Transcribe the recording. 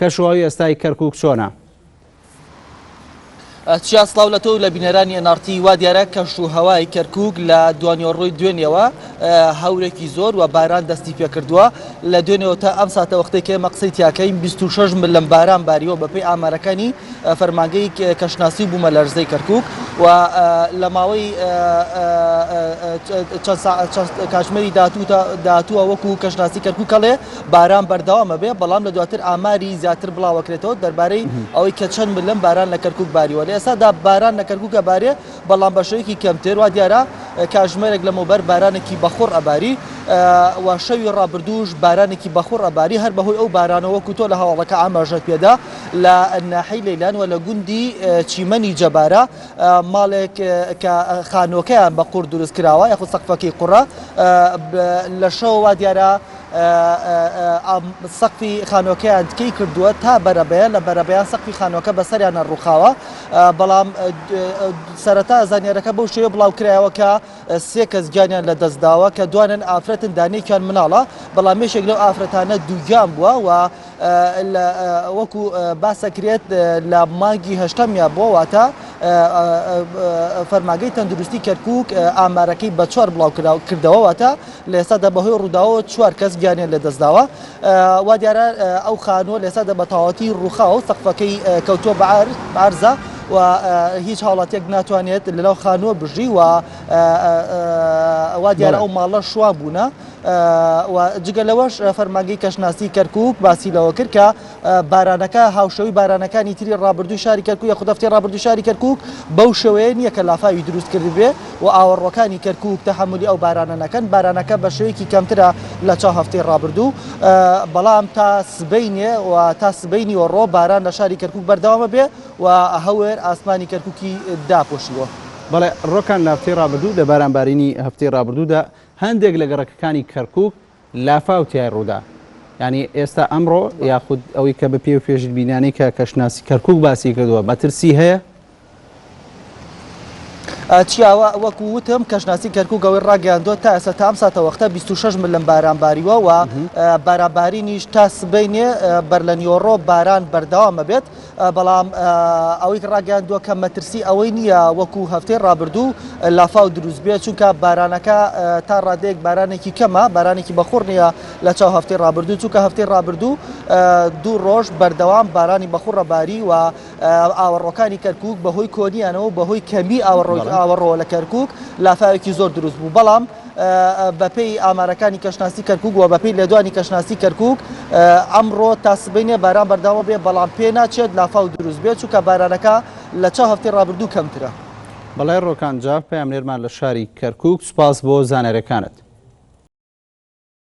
کەشوهەوای ئێستای کەرکوک چۆنە؟ چیا سڵاو لە تۆ و لە بینەرانی NRT وا دیارە کەش و هەوای کەرکوک لە دوانیوەڕۆی دوێنێوە هەورێکی زۆر و باران دەستی پێکردووە لە دوێنێوە تا ئەم ساتە وەختێک کە ئێمە قسەی تیاکەین 26 ملم باران باریوە بەپێی ئامارەکانی فەرمانگەی کەشناسی و بوومەلەرزەی کەرکوک و لە ماوەی چەند کاتژمێری داهاتووە وەکو کەشناسی کەرکوک ئەڵێ باران بەردەوام ئەبێ، بەڵام لە دواتر ئاماری زیاتر بڵاوەکرێتەوە دەربارەی ئەوەی کە چەند ملم باران لە کەرکوک باریوە. لە ئێستادا باران لە کەرکوک ئەبارێ، بەڵام بە شێوەیەکی کەمتر، وا دیارە کاژمێرێک لەمەوبەر بارانێکی بەخوڕ ئەباری و شەوی ڕابردووش بارانێکی بەخوڕ ئەباری، هەر بەهۆی ئەو بارانەوە وەکو تۆ لە هەواڵەکە ئاماژەت پێدا لە ناحیەی لەیلان و لە گوندی چیمەنی جەبارە ماڵێک کە خانووەکەیان بە قوڕ دروست کراوە یاخود سەقفەکەی قوڕە لە شەوە وا دیارە سەقفی خانووەکەیان تکەی کردووە تا بەرەبەیان لە بەرەبەیان سەقفی خانووەکە بەسەریانە ڕووخاوە بەڵام سەرەتا زانیارەکە بەو شێوە بڵاو کرایەوە کە سێ کەس گیانیان لە دەستداوە کە دوانن ئافرەتن دانێکیان مناڵە بەڵام یەکێک لەو ئافرەتانە دووگیان بووە و وەکو باسەکرێت لە مانگی هەشتەمیا بووە واتە فەرماگەی تەندروستی کەرکک ئامارەکەی بە چوار بڵاو کردەوە واتە لە ئێستادا بەهۆی ڕووداوەوە چوار کەس گیانیان لەدەستداوە. وا دیارە ئەو خانووە لە ئێستادا بە تەواوەتی ڕووخاوە و سەقفەکەی کەوتووە بە عەرزە و هیچ هاوڵاتیەک ناتوانێت لەناو خانووە بژی و وا دیارە ئەو ماڵە شوان بوونە. و جگە لەوەش فەرمانگەی کەشناسی کەرکک باسی لەوە کرد کە بارانەکە هاوشێوەی بارانەکانی تری ڕابردووی شاری کەرکوک یاخود هەفتەی ڕابردووی شاری کەرکوک بەو شێوەیە نییە کە لافاوی دروست کردبێ و ئاوەڕۆکانی کەرکوک تەحەمولی ئەو بارانە نەکەن بارانەکە بە شێوەیەکی کەمترە لە چاو هەفتەی ڕابردوو بەڵام تا سبەینێ و تا سبەی نیوەڕۆ باران لە شاری کەرکوک بەردەوامە بێ و هەور ئاسمانی کەرکوکی داپۆشیوە. بەڵێ ڕۆکان لە هەفتەی ڕابردوو لە بارانبارینی هەفتەی ڕابردوودا هەندێک لە گەڕەکەکانی کەرکوک لافاو تیای ڕوودا یانی ئێستا ئەمڕۆ یاخود ئەوەی کە بە پێ و پێشبینانەی کە کەشناسی کەرکک باسی کردووە مەترسی هەیە؟ چیاوە وەکو وتم کەشناسی کەرکک ئەوەی ڕاگەیاندووە تا ئێستا تا ئەم ساتەوەختە 26 ملم باران باریوە و بارانبارینیش تا سبەینێ بەر لە نیوەڕۆ باران بەردەوامە بێت بەڵام ئەوەی ڕاگەیاندووە کە مەترسی ئەوەی نییە وەکو هەفتەی ڕابردوو لافاو دروست بێت چونکە بارانەکە تا ڕادەیەک بارانێکی کەمە بارانێکی بەخوڕ نییە لە چاو هەفتەی ڕابردوو چونکە هەفتەی ڕابردوو دوو ڕۆژ بەردەوام بارانی بەخوڕە باری و ئاوەڕۆکانی کەرکک بەهۆی کۆنیانەوە بەهۆی کەمی ئاوەڕۆ لە کەرکک لافاوێکی زۆر دروست بوو بەڵام بەپێی ئامارەکانی کەشناسی کەرکوک و بەپێی لێدوانی کەشناسی کەرکوک ئەمڕۆ تا سبەینێ باران بەردەوام بێ بەڵام پێ ناچێت لافاو دروست بێت چونکە بارانەکە لە چاو هەفتەی ڕابردوو کەمترە. بەڵێ ڕۆکان جاف پەیامنێرمان لە شاری کەرکوک سوپاس بۆ زانیاریەکانت.